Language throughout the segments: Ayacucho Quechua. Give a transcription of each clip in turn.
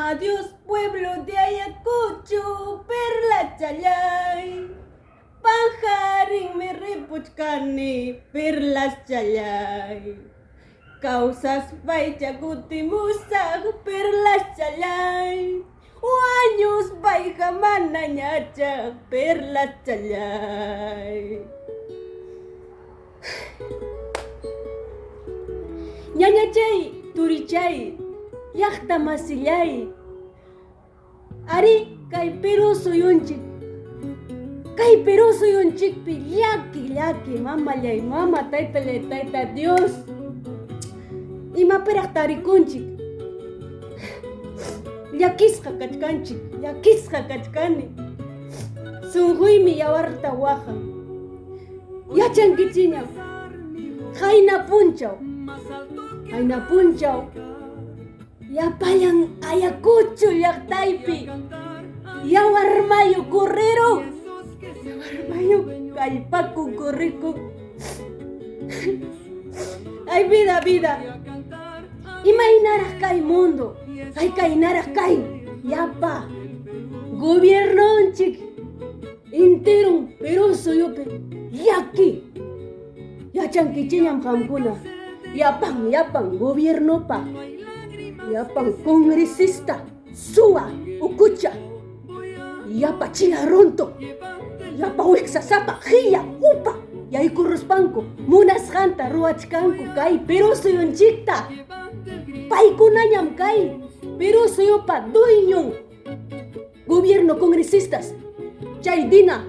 Adiós pueblo de Ayacucho, perla challay. Pajarinmi ripuchkani, perlas challay. Kawsaspaycha kutimusaq, perlas challay. Wañuspayqa manañacha, perlas challay. Ñañachay, turichay, llaqta masillay, arí kay Perú suyunchik, kay Perú suyunchikpi llaki llaki mamallay mama taytallay tayta Dios, imapiraq tarikunchik, llakisqa kachkanchik, llakisqa kachkani, sunquymi yawarta waqan. Yachankichiñam, qayna punchaw, qayna punchaw llapallan Ayacucho llaqtaypi yawar mayu correrun, yawar mayu kallpakun corrikun. Ay vida, vida, imaynaraq kay mundo, haykaynaraq kay llapa gobiernonchik. Enteron Perú suyupi llaki yachankichiñam qamkuna llapan llapan gobiernopa llapan congresista suwa ukucha llapa chilaruntu llapa wiksasapa qilla upa yaykuruspanku munasqanta ruwachkanku kay Perú suyunchikta paykunañam kay Perú suyupa dueñon. Gobierno congresistas, chay Dina,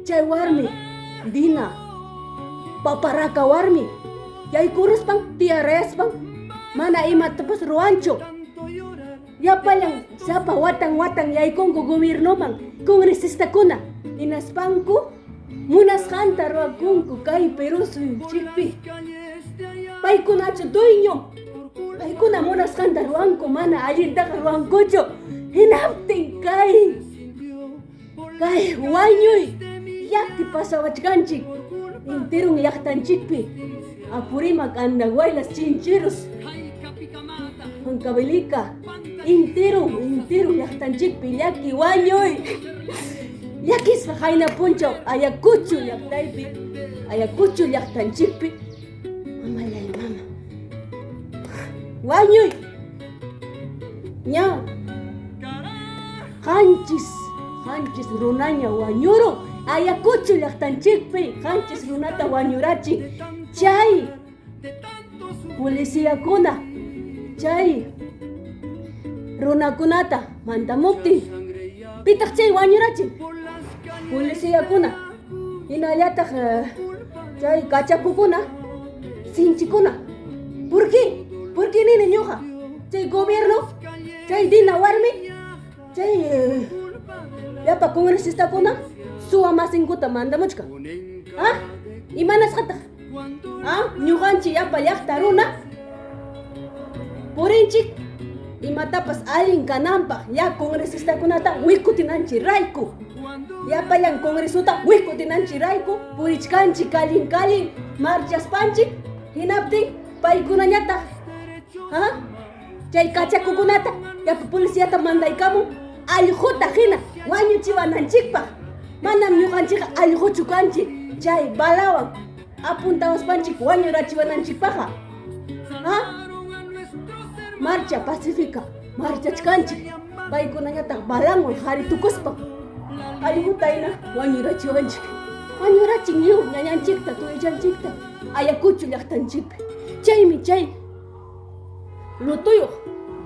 chay warmi, Dina, paparaka warmi, yaykuruspan tiyarayaspan mana imatapas ruwanchu. Llapallan sapa watan watan yaykunku gobiernoman congresistakuna hinaspanku munasqanta ruwakunku kay Perú suyunchikpi. Paykunachu dueño Paykuna munasqanta ruwanku, mana allintaqa ruwankuchu. Hinaptin kay kay wañuy llaki pasawachkanchik enteron llaqtanchikpi Apurímac, Andahuaylas, Chincheros, Huancavelica, enteron enteron llaqtanchikpi llaki wañuy. Llakisqa qayna punchaw Ayacucho llaqtaypi, Ayacucho llaqtanchikpi Mamallay mama. Wañuy. Ña. Qanchis, qanchis runaña wañurun. Ayacucho llaqtanchikpi qanchis runata wañurachin. Chay policiyakuna chay runakunata mandamuptin pitaq chay wañurachin? Policiyakuna hinallataq Chay kachakukuna, sinchikuna. ¿Por qué? ¿Por qué nini ñuqa? Chay gobierno, chay Dina warmi, chay eh, llapa congresistakuna suwa masinkuta mandamuchkan. ¿Ah? Imanasqataq? ¿Ah? Ñuqanchik llapa llaqta runa purinchik imatapas allin kananpaq ya congresistakunata wikutinanchik rayku. Llapallan congresota wikutinanchikrayku purichkanchik kallin kallin marchaspanchik hinaptin paykunañataq ha chay kachakukunata llapa policiyata mandaykamun allquta hina wañuchiwananchikpaq manam ñuqanchikqa allquchu kanchik chay balawan apuntawaspanchik wañurachiwananchikpaqqa ha marcha pacífica marchachkanchik paykunañataq balanwan qari tukuspan allquta hina wañurachiwanchik wañurachin lliw ñañanchikta tuyachanchikta Ayacucho llaqtanchikpi chaymi chay lutuyuq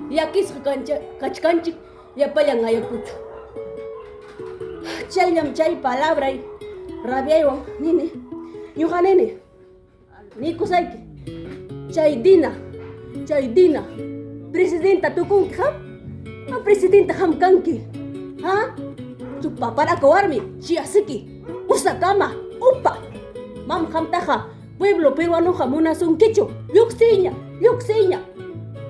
llakisqa kachkanchik llapallan Ayacucho chayllam chay palabray rabiaywan nini ñuqa nini Nikusayki, chay Dina, chay Dina, presidenta tukunki qam? Qam presidenta qam kanki, ha? Chupaparaka warmi, chiasiki, usakama, upa. Mam qamtaqa pueblo peruanoqa munasunkichu, lluqsiyña, lluqsiyña.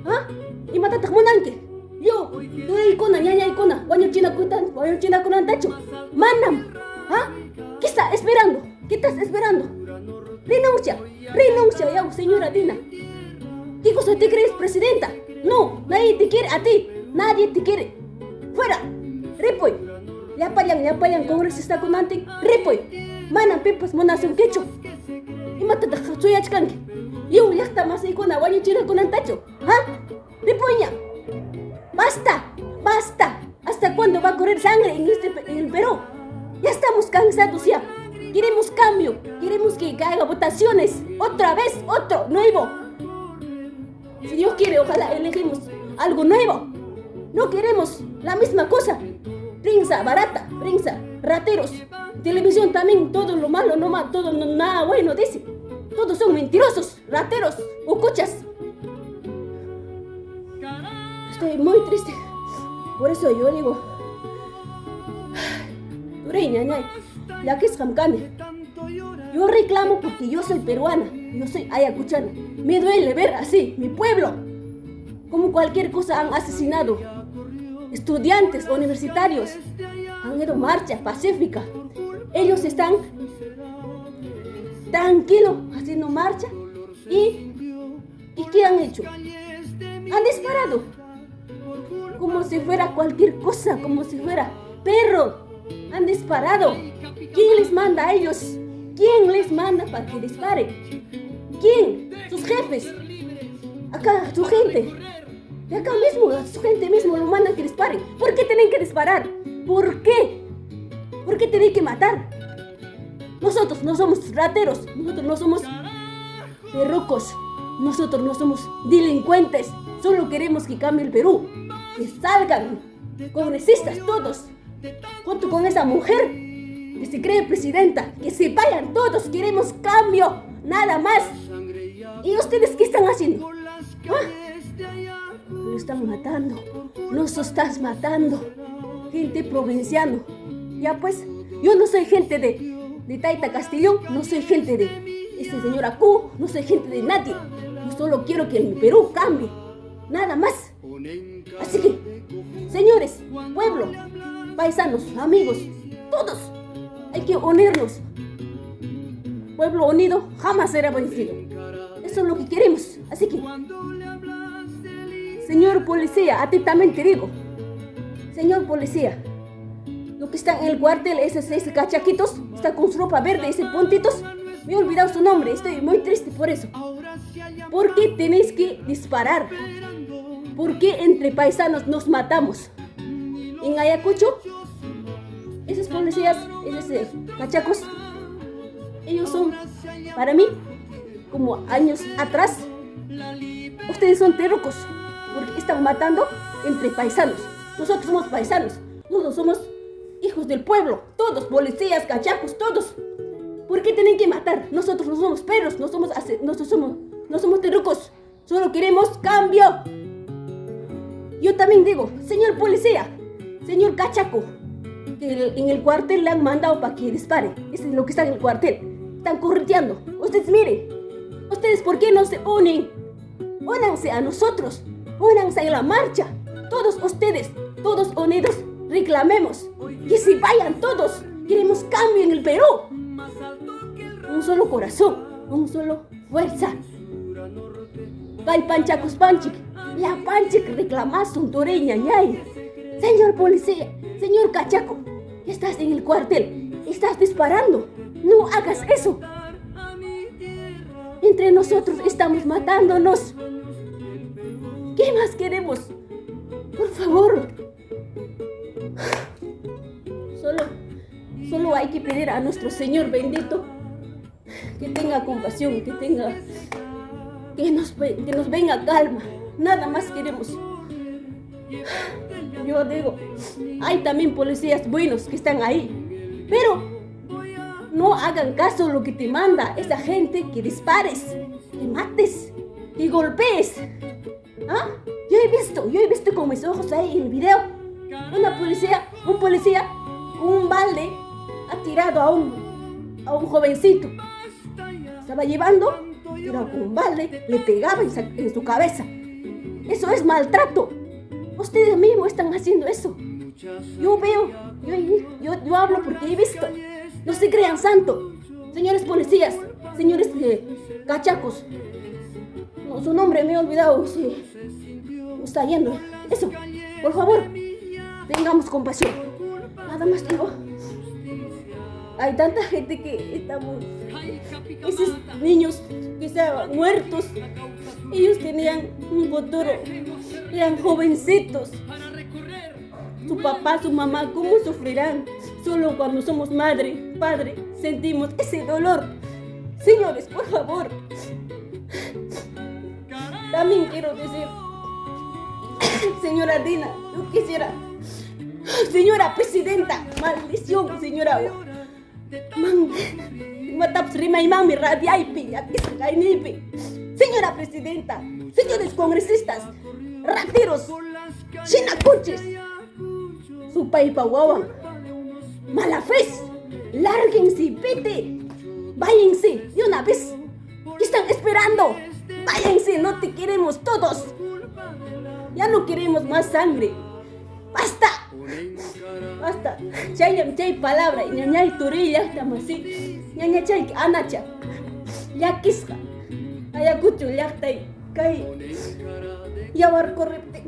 Ha? Imatataq munanki? Lliw turiykuna, ñañaykuna wañuchinakunantachu? Manam. Ha? ¿Qué está esperando? ¿Qué estás esperando? Renuncia, renuncia, ya, señora Dina. ¿Qué cosa te crees, presidenta? No, nadie te quiere a ti. Nadie te quiere. Fuera. Ripuy. Llapallan, llapallan congresistakunantin ripuy. Manam pipas munasunkichu. Imatataq suyachkanki? Lliw llaqta masiykuna wañuchinakunantachu? Ha? Ripuyña. Basta, basta. ¿Hasta cuándo va a correr sangre en, este, en el Perú? Ya estamos cansados ya. Queremos cambio. Queremos que haga votaciones. Otra vez, otro, nuevo. Si Dios quiere, ojalá elegimos algo nuevo. No queremos la misma cosa. Prensa barata, prensa, rateros. Televisión también, todo lo malo, no todo no, nada bueno, dice. Todos son mentirosos, rateros, ucuchas. Estoy muy triste. Por eso yo digo, llakisqam kani. Yo reclamo porque yo soy peruana, yo soy ayacuchana. Me duele ver así mi pueblo, como cualquier cosa han asesinado. Estudiantes universitarios han ido marcha pacífica. Ellos están tranquilos haciendo marcha y ¿y qué han hecho? Han disparado como si fuera cualquier cosa, como si fuera perro. Han disparado. ¿Quién les manda a ellos? ¿Quién les manda para que disparen? ¿Quién? Sus jefes. Acá, su gente. De acá mismo, su gente mismo lo mandan que disparen. ¿Por qué tienen que disparar? ¿Por qué? ¿Por qué tienen que matar? Nosotros no somos rateros, nosotros no somos perrucos, nosotros no somos delincuentes. Solo queremos que cambie el Perú, que salgan congresistas todos, junto con esa mujer que se cree presidenta, que se vayan todos, queremos cambio, nada más. ¿Y ustedes qué están haciendo? ¿Ah? Lo están matando, nos estás matando, gente provinciano. Ya pues, yo no soy gente de Taita Castillón, no soy gente de este señor Acú, no soy gente de nadie. Yo solo quiero que el Perú cambie, nada más. Así que, señores, pueblo, paisanos, amigos, todos, hay que unirnos. Pueblo unido jamás será vencido. Eso es lo que queremos. Así que, señor policía, a ti también te digo, señor policía, lo que está en el cuartel, esos seis cachaquitos, está con su ropa verde, ese puntitos, me he olvidado su nombre, estoy muy triste por eso. ¿Por qué tenéis que disparar? ¿Por qué entre paisanos nos matamos? En Ayacucho, esos policías, esos cachacos, ellos son, para mí, como años atrás, ustedes son terrucos, porque están matando entre paisanos. Nosotros somos paisanos, nosotros somos hijos del pueblo, todos, policías, cachacos, todos. ¿Por qué tienen que matar? Nosotros no somos perros, no somos, no somos terrucos, solo queremos cambio. Yo también digo, señor policía, señor cachaco, que en el cuartel le han mandado para que dispare. Eso es lo que está en el cuartel. Están correteando. Ustedes miren, ustedes por qué no se unen. Únanse a nosotros, únanse a la marcha. Todos ustedes, todos unidos, reclamemos que se vayan todos. Queremos cambio en el Perú. Un solo corazón, un solo fuerza. Kallpanchakuspanchik, llapanchik reclamasun turay ñañay. Señor policía, señor cachaco, estás en el cuartel, estás disparando. No hagas eso. Entre nosotros estamos matándonos. ¿Qué más queremos? Por favor. Solo hay que pedir a nuestro Señor bendito que tenga compasión, que nos venga calma. Nada más queremos. Yo digo, hay también policías buenos que están ahí, pero no hagan caso a lo que te manda esa gente, que dispares, que mates, que golpees. ¿Ah? Yo he visto con mis ojos ahí en el video, un policía con un balde ha tirado a un jovencito. Estaba llevando, tirado con un balde, le pegaba en su cabeza. Eso es maltrato. Ustedes mismos están haciendo eso. Yo veo, yo hablo porque he visto. No se crean santo. Señores policías, señores cachacos. No, su nombre me he olvidado. Sí. Me está yendo. Eso. Por favor, tengamos compasión. Nada más digo, hay tanta gente que estamos, esos niños que estaban muertos, ellos tenían un futuro, eran jovencitos. Su papá, su mamá, ¿cómo sufrirán? Solo cuando somos madre, padre, sentimos ese dolor. Señores, por favor. También quiero decir, señora Dina, yo quisiera, señora presidenta, maldición, señora. Man, imatapas rimaymanmi rabiaypi, llakisqa kayniypi. Señora presidenta, señores congresistas, rateros, chinakuchis, supaypa wawan, mala fe, lárguense, vete, váyanse de una vez. ¿Qué están esperando? Váyanse, no te queremos todos. Ya no queremos más sangre. Basta. Basta. Chayllam chay palabra ñañay turiy llaqta masi. Ñañachayki anacha. Llakisqa. Ayacucho llaqtay kay yawar corriptin.